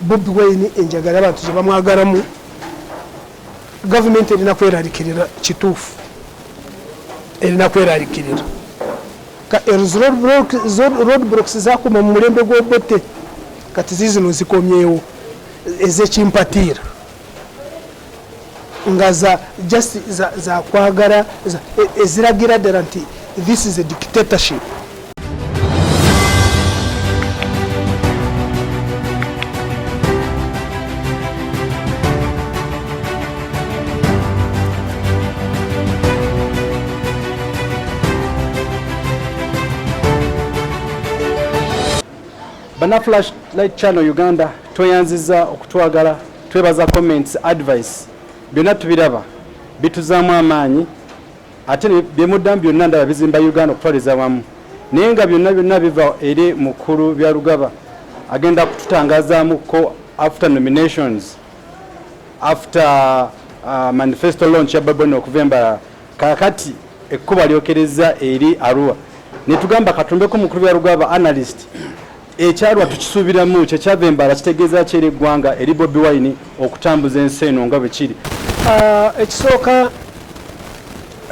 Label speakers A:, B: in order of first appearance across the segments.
A: Bobi Wine enjagala abantu gye bamwagalamu, gavumenti erina kweralikirira, kituufu erina kweralikirira. Ezo roadblocks zakoma mu mulembe gw'Obote, kati zizino zikomyewo ezekimpatiira nga za just za kwagala eziragira ddala nti this is a dictatorship.
B: Bana Flash Light Channel Uganda, tweyanziza okutwagala, twebaza comments, advice, byonna tubiraba bituzaamu amaanyi, ate byemuddamu byonna ndaba bizimba Uganda okutwaliza wamu, naye nga byonna byonna biva eri mukulu Byarugaba agenda kututangazaamuko after nominations, after manifesto launch ya Bobi okuva Embarara. Kakati ekkuba lyokereza eri Arua, netugamba katumbeko mukulu Byarugaba analyst, ekyalwa tukisuubiramu kyekyava Embarara kitegeeza ki eri eggwanga, eri Bobi Wine okutambuza ensi eno nga bwe kiri?
A: Ekisooka,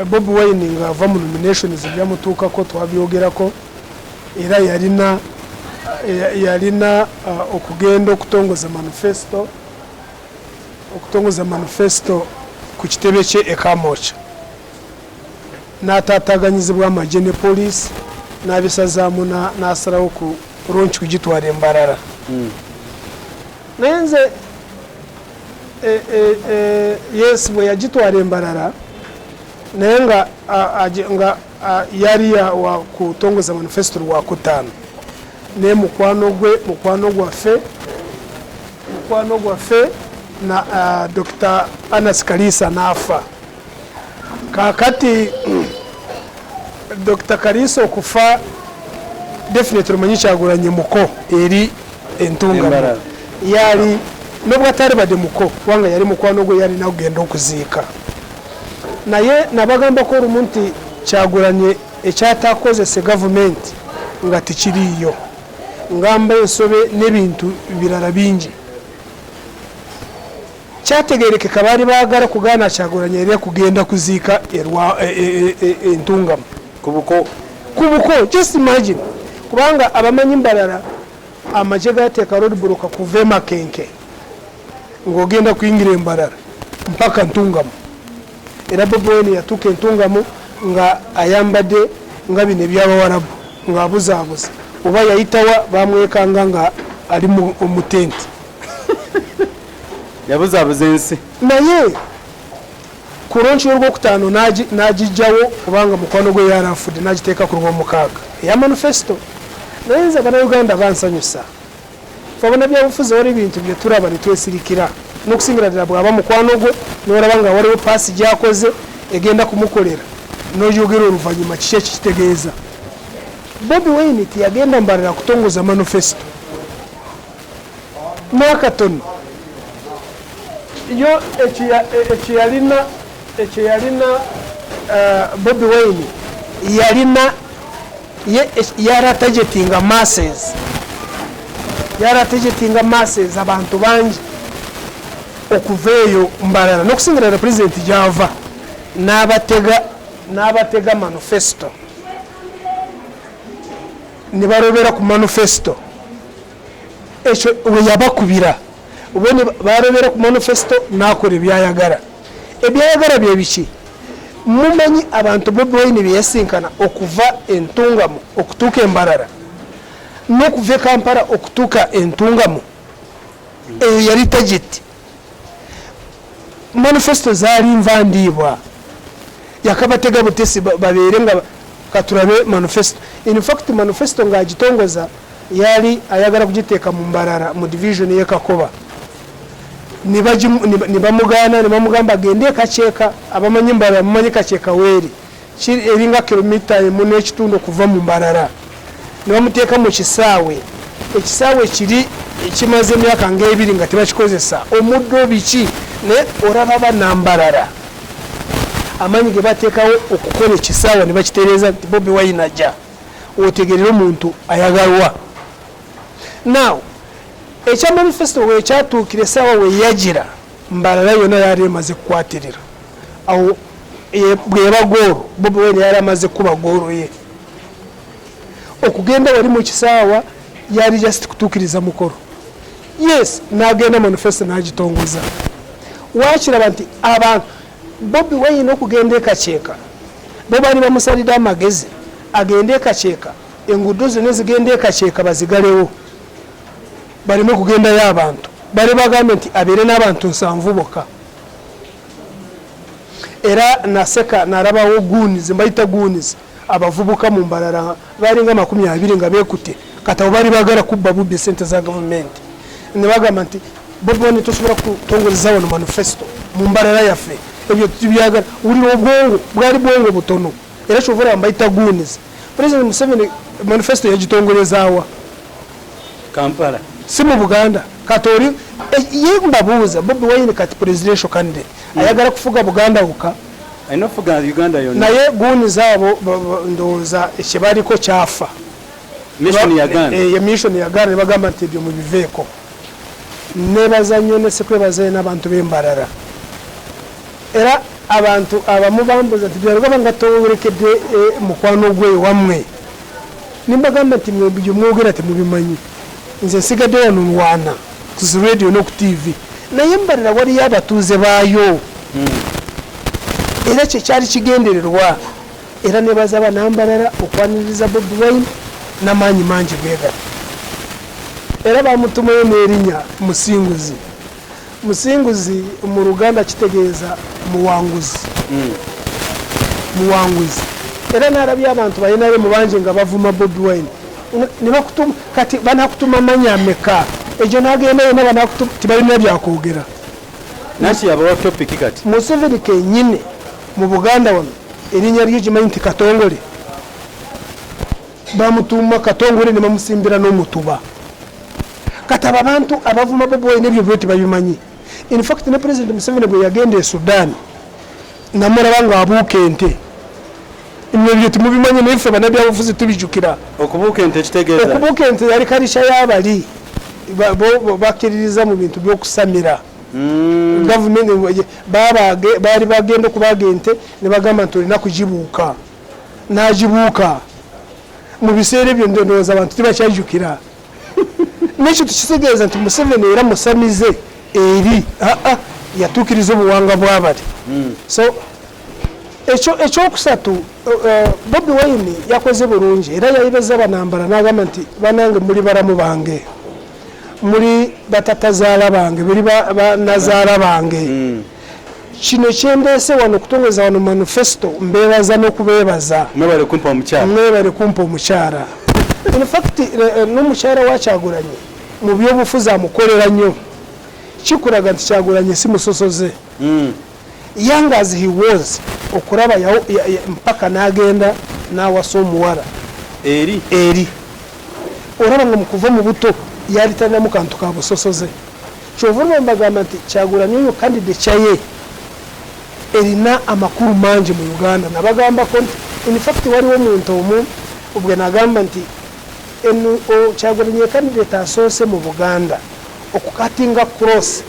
A: Bobi Wine ng'ava mu nominations byamutuukako twabyogerako, era yalina okugenda okutongoza manifesto ku kitebe kye e Kamwokya, n'ataataaganyizibwa amagye ne poliisi, n'abisazaamu n'asalawo ku launch kugitwala Embarara. Naye nze yes, bwe yagitwala Embarara, naye nga yali wa kutongoza manifesto lwakutaano, naye mukwano gwe, mukwano gwaffe na Dr. Anas Kalisa n'afa. Kakati Dr. Kalisa okufa, definitely omanyi Kyagulanye muko eri Entungamo.
B: Embarara.
A: Yali nobwo atali badde muko, kubanga yali mukwano gwe, yalina kugenda okuziika. Naye nabagambako olumu nti Kyagulanye ekyatakozesa gavumenti nga tekiriiyo, ngamba ensobe n'ebintu birala bingi kyategerekeka, baali baagala kugaana Kyagulanye era kugenda kuziika Entungamo.
B: Kubuko.
A: Kubuko, just imagine, kubanga abamanyi Mbarara, amagye gateeka roadblock kuva Emakenke ng'ogenda kuyingira Embarara mpaka Ntungamo. Era Bobi Wine yatuuka Entungamo nga ayambadde nga bino ebyabawarabu, ng'abuzaabuza oba yayitawa, bamwekanga nga ali mu tenti.
B: Yabuzaabuza ensi.
A: Naye ku launch y'olwokutaano n'agijjawo kubanga mukwano gwe yali afudde, n'agiteeka ku lwomukaaga eya manifesto. Naye nze Abannayuganda bansanyusa. Fe abannabyabufuzi waliwo ebintu bye tulaba ne twesirikira, n'okusingira ddala bw'aba mukwano gwe, n'olaba nga waliwo paasi gy'akoze egenda kumukolera, n'oyogera oluvannyuma kiki ekikitegeeza. Bobi Wine teyagenda Mbarara kutongoza manifesto n'akatono. Yo ekyeyalina Bobi Wine yalina ye yara targetinga masses, yara targetinga masses, abantu bangi okuva eyo Mbarara n'okusingira ddala pulezidenti gyava, n'abatega manifesto ne balobera ku manifesto. Ekyo we yabakubira bo ne balobera ku manifesto, n'akola ebyayagala. Ebyayagala bye biki? Mumanyi abantu Bobi Wine bye yasinkana okuva Entungamo okutuuka Embarara n'okuva e Kampala okutuuka Entungamo? Eyo yali target. Manifesto zaali nva ndiibwa, yakabatega butesi babeere nga katurabe manifesto. In fact, manifesto ng'agitongoza yali ayagala kugiteeka mu Mbarara mu division y'e Kakoba, ne bamugaana, ne bamugamba agende e Kakyeka. Abamanyi Mbarara mumanyi Kakyeka weeri, eringa kilomita 1.5 okuva mu Mbarara. Ne bamuteeka mu kisaawe, ekisaawe kiri kimaze emyaka nga 2 nga tebakikozesa, omuddo biki, naye olaba bannambarara amaanyi ge bateekawo okukola ekisaawe ne bakitereeza nti Bobi Wine ajja. Otegerere omuntu ayagalwa. Now Ekya manifesto wekyatuukira, essaawa weyagira, Mbalala yonna yali emaze kukwatirira awo. Bweba goolo, Bobi Wine yali amaze kuba goolo ye. Okugenda wali mu kisaawa yali just kutuukiriza mukolo. Yes, n'agenda, manifesto n'agitongoza. Wakiraba nti abantu, Bobi Wine okugenda ekakyeka, bo baali bamusalidde amagezi agende ekakyeka, enguudo zonna ezigenda ekakyeka bazigalewo, baleme kugendayo abantu. Bali bagambye nti abeere n'abantu 70 bokka. Era naseka nalabawo goons, mbayita goons, abavubuka mu Mbalala balinga 20 nga beekute. Kati abo bali bagala kubba bubbi sente za gavumenti, ne bagamba nti, "Bobi Wine tosobola kutongoleza wano manifesto mu Mbalala yaffe, ebyo tubyagala." Wulira obwongo, bwali bwongo butono. Era kyova olaba mbayita goons. President Museveni manifesto yagitongolezaawa?
B: Kampala.
A: Si mu Buganda. Kati oli ye mbabuuza, Bobi Wine kati presidential candidate, ayagala kufuga Buganda wokka?
B: Alina okufuga Uganda yonna.
A: Naye goons abo ndowooza ekyebaliko kyafa.
B: Mission yaganda.
A: Mission yaganda, ne bagamba nti ebyo mubiveeko. Nebaza nnyo, nesekwebazayo n'abantu b'Embalala. Era abantu abamu bambuza nti, "Byalugaba nga towerekedde mukwano gwe wammwe?" Nimbagamba nti, "Mwe byo mwogera temubimanyi. Nze nsigadde wano nwana ku zi radio no ku TV, naye Mbalala waliyo abatuuze baayo." Era kyekyali kigendererwa. Era nebaza Banambalala okwaniriza Bobi Wine n'amaanyi mangi bwegati. Era bamutumayo n'erinnya Musinguzi. Musinguzi mu Luganda kitegeeza muwanguzi, muwanguzi. Era nalabye abantu balinayo mu bangi nga bavuma Bobi Wine, nebakutuma. Kati banakutuma manya ameka egyo? Nagenda yona banakutuma, tibalina byakwogera.
B: Naki yabawa topic kati.
A: Museveni kenyini mu Buganda wano erinnya lye kimanyi nti Katongole. Bamutuuma Katongole ne bamusimbira n'omutuba. Kati abo abantu abavuma Bobi Wine ebyo byo tebabimanyi. In fact, ne President Museveni bwe yagenda e Sudan, namulaba ng'abuuka ente. Ebyo byo temubimanyi, naye ffe bannabyabufuzi tubijjukira.
B: Okubuuka ente kitegeeza?
A: Okubuuka ente yali culture y'abali. Bo bakkiririza mu bintu by'okusamira. Gavumenti baali bagenda okubaga ente, ne bagamba nti olina kugibuuka, n'agibuuka. Mu biseera ebyo ndowooza abantu tebakyajjukira. Nekyo tukitegeeza nti Museveni era musamize eri aa yatuukiriza obuwanga bwabali. So ekyo ekyokusatu, Bobi Wine yakoze bulungi. Era yayebeza Banambala n'agamba nti, "Banange, muli balamu bange, muli batatazaala bange, muli banazaala bange. Kino kyendeese wano okutongeza wano manifesto, mbeebaza n'okubeebaza."
B: Mwebale kumpa omukyala.
A: Mwebale kumpa omukyala. In fact, n'omukyala wa Kyagulanye mu byobufuzi amukolera nnyo. Kikulaga nti Kyagulanye si musosoze. Young as he was, okulaba mpaka n'agenda n'awasa omuwala
B: eri.
A: Eri olaba nga mukuva mu buto yali talinamu kantu ka busosoze. Kyova olaba mbagamba nti Kyagulanye oyo candidature ye erina amakulu mangi mu Uganda. Nabagambako nti in fact waliwo omuntu omu bwe nagamba nti Kyagulanyi candidate asoose mu Buganda okucuttinga cross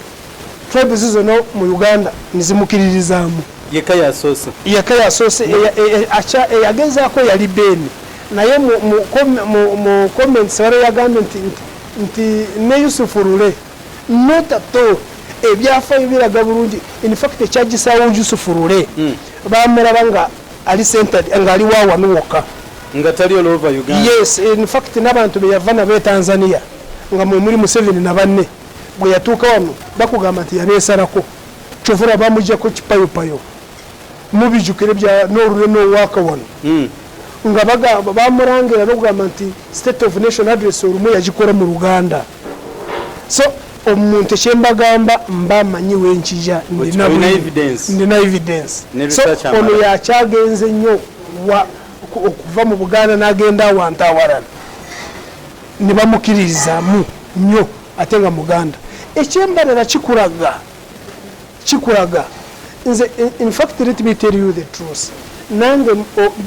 A: tribes zonna mu Uganda nizimukiririzaamu.
B: Yekka yasoose.
A: Yekka yasoose. Eyagezaako yali Beeni, naye mu comments waliwo yagambye nti ne Yusufu Lule, not at all. Ebyafaayo biraga bulungi. In fact, ekyagisaawo Yusufu Lule, bamulaba nga ali centered, nga ali wawano wokka.
B: Nga tali all over Uganda.
A: Yes, in fact n'abantu beyava nabo e Tanzania, nga mwe muri Museveni na banne, bwe yatuuka wano bakugamba nti yabeesalako. Kyovula bamugjako kipayopayo. Mubijukire bya n'olule n'owaaka wano nga bagamba bamulangira n'okugamba nti State of Nation Address olumu yagikola mu Luganda. So omuntu ekyembagamba, mba manyi wenkija.
B: Olina evidence.
A: Ndina evidence.
B: Ne
A: So
B: research
A: ono
B: amala.
A: yakyagenze nnyo okuva mu Buganda n'agenda awantu awalala ne bamukiririzaamu nnyo, ate nga Muganda. Ekyembalala kikulaga nze, in fact, let me tell you the truth, nange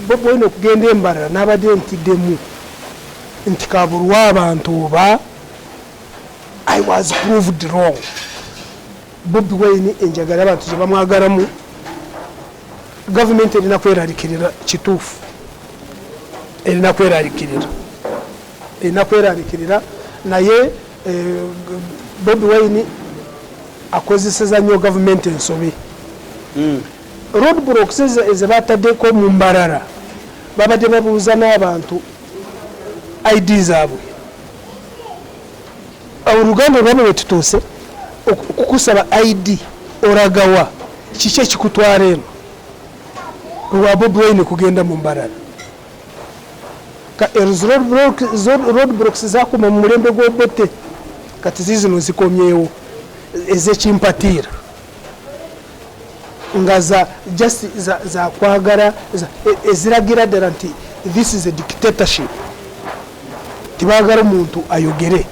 A: Bobi Wine okugenda Embalala nabadde ntiddemu nti kabulwa abantu oba. I I was proved wrong. Bobi Wine enjagala abantu gye bamwagalamu, gavumenti erina kweralikirira. Kituufu, erina kweralikirira, erina kweralikirira. Naye Bobi Wine akozeseza nnyo gavumenti ensobi. Road blocks ezebataddeko mu Mbarara, babadde babuuza n'abantu ID zaabwe. Oluganda olwamwe bwetutuuse okukusaba ID, oragawa? Kiki ekikutwara eno? Lwa Bobi Wine kugenda mu Mbarara. Ezo road blocks zakoma mu mulembe gw'Obote, kati zizino zikomyewo ezekimpatiira nga za just za kwagala eziragira ddala nti this is a dictatorship. Tibagala omuntu ayogere.